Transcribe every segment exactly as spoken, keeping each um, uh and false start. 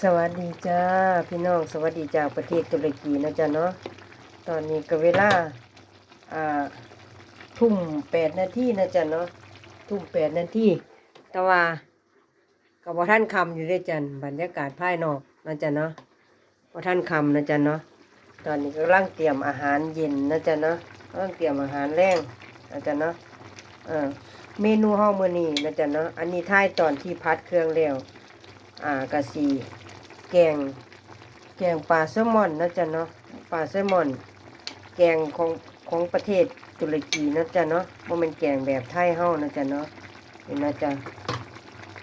สวัสดีจ้าพี่น้อง สวัสดีจากประเทศตุรกีนะจ๊ะเนาะ ตอนนี้ก็เวลา อ่า ทุ่มแปดนาทีนะจ๊ะเนาะ ทุ่มแปดนาที แต่ว่า ก็บ่ทันค่ำอยู่เด้อจ้ะ บรรยากาศภายนอกนะจ๊ะเนาะ บ่ทันค่ำนะจ๊ะเนาะ ตอนนี้กำลังเตรียมอาหารเย็นนะจ๊ะเนาะ กำลังเตรียมอาหารแลงนะจ๊ะเนาะ เออ เมนูเฮามื้อนี้นะจ๊ะเนาะ อันนี้ถ่ายตอนที่ผัดเครื่องแล้ว อ่า ก็สิแกง แกงปลาแซลมอนนะจ๊ะเนาะ ปลาแซลมอน แกงของ ของประเทศตุรกีนะจ๊ะเนาะ บ่แม่นแกงแบบไทยเฮานะจ๊ะเนาะ นี่นะจ๊ะ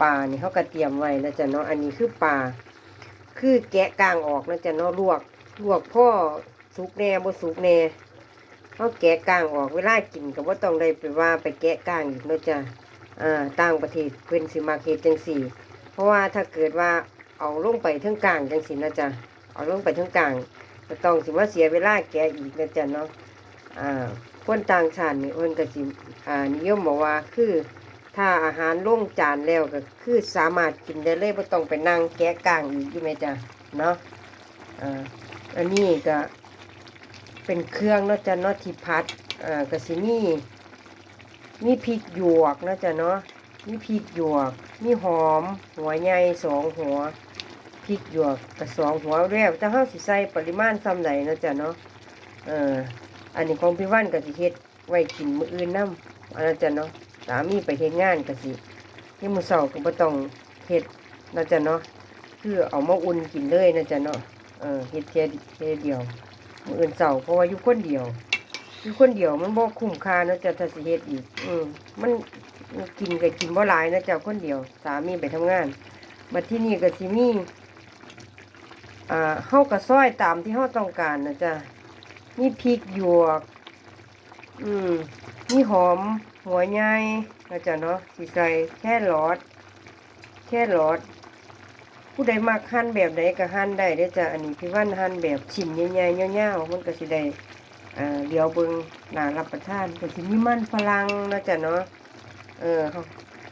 ปลานี่เฮาก็เตรียมไว้นะจ๊ะเนาะ อันนี้คือปลา คือแกะกล้างออกนะจ๊ะเนาะ ลวก ลวกพอสุกแหน่บ่สุกแหน่ เฮาแกะกล้างออก เวลากินก็บ่ต้องได้ไปว่าไปแกะกล้างอีกเนาะจ๊ะ อ่า ต่างประเทศเพิ่นสิมักเฮ็ดจั่งซี้ เพราะว่าถ้าเกิดว่าเอาลงไปเทิงกล้างจั่งซี้นะจ๊ะ เอาลงไปเทิงกล้าง ก็ต้องสิมาเสียเวลาแกะอีกนะจ๊ะเนาะ อ่า คนต่างชาตินี่เพิ่นก็สิ อ่า นิยมบอกว่าคือ ถ้าอาหารลงจานแล้วก็คือสามารถกินได้เลย บ่ต้องไปนั่งแกะกล้างอีกอยู่แม่จ๊ะเนาะ อ่า อันนี้ก็เป็นเครื่องเนาะจ๊ะเนาะ ที่ผัด อ่า ก็สิมี มีพริกหยวกเนาะจ๊ะเนาะ มีพริกหยวก มีหอมหัวใหญ่สองหัว พริกหยวกก็สองหัว แล้วแต่เฮาสิใส่ปริมาณส่ำใดเนาะจ๊ะเนาะ เออ อันนี้ของพี่วันก็สิเฮ็ดไว้กินมื้ออื่นนำ อันนั้นจ๊ะเนาะ สามีไปเฮ็ดงานก็สิ ยามมื้อเช้าก็บ่ต้องเฮ็ดเนาะจ๊ะเนาะ คือเอามาอุ่นกินเลยนะจ๊ะเนาะ เออ เฮ็ดเทื่อ เทื่อเดียว มื้ออื่นเช้า เพราะว่าอยู่คนเดียว อยู่คนเดียวมันบ่คุ้มค่าเนาะจ๊ะ ถ้าสิเฮ็ดอีก อืม มัน กินก็กินบ่หลายนะจ๊ะ คนเดียว สามีไปทำงาน บัดทีนี้ก็สิมี อ่า เฮาก็ซอยตามที่เฮาต้องการนะจ๊ะ มีพริกหยวก อืม มีหอมหัวใหญ่นะจ๊ะเนาะ สิใส่แครอท แครอท ผู้ใดมักหั่นแบบใดก็หั่นได้เด้อจ๊ะ อันนี้พี่วันหั่นแบบชิ้นใหญ่ๆ ยาวๆ มันก็สิได้ อ่า เดี๋ยวเบิ่งน่ารับประทาน ก็สิมีมันฝรั่งนะจ๊ะเนาะ เออ เฮา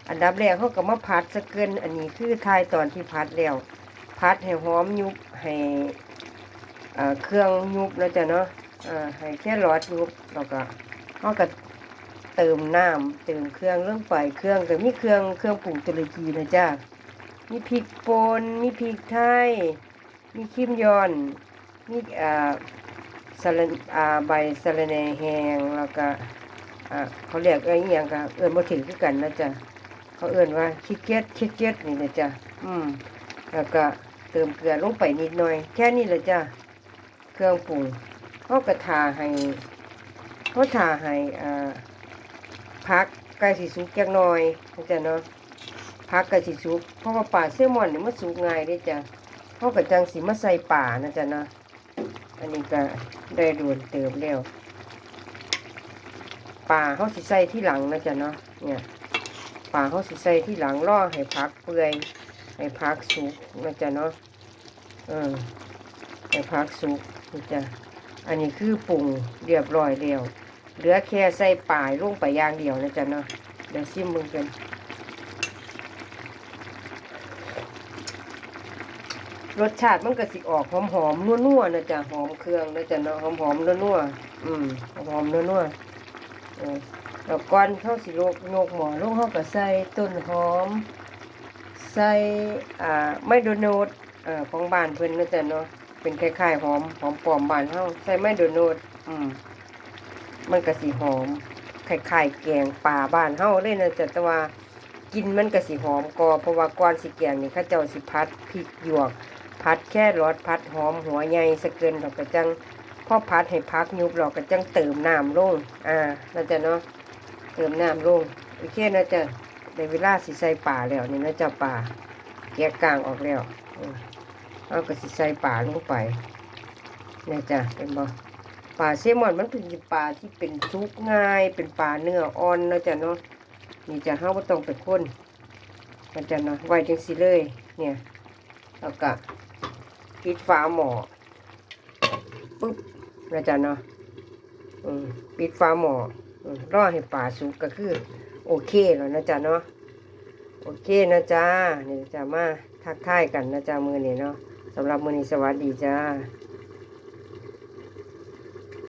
อันดับแรกเฮาก็มาผัดซะเกิน อันนี้คือถ่ายตอนที่ผัดแล้ว ผัดให้หอมยุบ ให้ อ่า เครื่องยุบนะจ๊ะเนาะ อ่า ให้แครอทยุบ แล้วก็เฮาก็เติมน้ำ เติมเครื่องลงไป เครื่องก็มีเครื่อง เครื่องปรุงตุรกีนะจ๊ะ มีพริกป่น มีพริกไทย มีครีมยอน มี อ่า สะระ อ่า ใบสะระแหน่แห้ง แล้วก็ อ่า เขาเรียกเอิ้นอิหยังก็เอิ้นบ่ถืกคือกันนะจ๊ะ เขาเอิ้นว่าขี้เกียจ ขี้เกียจนี่แหละจ๊ะ อืม แล้วก็เติมเกลือลงไปนิดหน่อย แค่นี้แหละจ๊ะ เครื่องปรุง เฮาก็ถ่าให้ เฮาถ่าให้ อ่า ผักใกล้สิสุกจักหน่อยนะจ๊ะเนาะ ผักใกล้สิสุก เพราะว่าปลาแซลมอนนี่มันสุกง่ายเด้จ๊ะ เฮาก็จั่งสิมาใส่ปลานะจ๊ะเนาะ อันนี้ก็ได้โดนเติบแล้ว ปลาเฮาสิใส่ทีหลังนะจ๊ะเนาะ เนี่ย ปลาเฮาสิใส่ทีหลัง รอให้ผักเปื่อย ให้ผักสุกนะจ๊ะเนาะ เออ ให้ผักสุกนะจ๊ะ อันนี้คือปรุงเรียบร้อยแล้ว เหลือแค่ใส่ปลาลงไปอย่างเดียวนะจ๊ะเนาะ เดี๋ยวซิมเบิ่งกัน รสชาติมันก็สิออกหอมๆ นัวๆ นะจ๊ะ หอมเครื่องนะจ๊ะเนาะ หอมๆ นัวๆ อืม หอมๆ นัวๆ เออ แล้วก่อนเฮาสิโยก โยกหม้อลง เฮาก็ใส่ต้นหอม ใส่ อ่า ไม้โดนัท เอ่อ ของบ้านเพิ่นนะจ๊ะเนาะ เป็นคล้ายๆ หอม หอมป้อมบ้านเฮา ใส่ไม้โดนัท อืม มันก็สิหอม คล้ายๆ แกงปลาบ้านเฮาเลยนะจ๊ะ แต่ว่ากลิ่นมันก็สิหอมกว่า เพราะว่าก่อนสิแกงนี่ เขาเจ้าสิผัดพริกหยวก ผัดแครอท ผัดหอมหัวใหญ่ซะเกิน แล้วก็จั่ง พอผัดให้ผักยุบแล้วก็จั่งเติมน้ำลง อ่า นะจ๊ะเนาะ เติมน้ำลง โอเคนะจ๊ะ ได้เวลาสิใส่ปลาแล้วนี่นะจ๊ะ ปลา แกะกล้างออกแล้ว อืม เฮาก็สิใส่ปลาลงไป นะจ๊ะ เห็นบ่ ปลาแซลมอนมันเป็นปลาที่เป็นสุกง่าย เป็นปลาเนื้ออ่อนนะจ๊ะเนาะ นี่จ๊ะ เฮาบ่ต้องไปคน นะจ๊ะเนาะ ไว้จั่งซี้เลย เนี่ย แล้วก็ปิดฝาหม้อ ปึ๊บ นะจ๊ะเนาะ อืม ปิดฝาหม้อ อืม รอให้ปลาสุกก็คือ โอเคแล้วนะจ๊ะเนาะ โอเคนะจ๊ะ นี่จ๊ะ มา ทักทายกันนะจ๊ะมื้อนี้เนาะ สำหรับมื้อนี้สวัสดีจ้า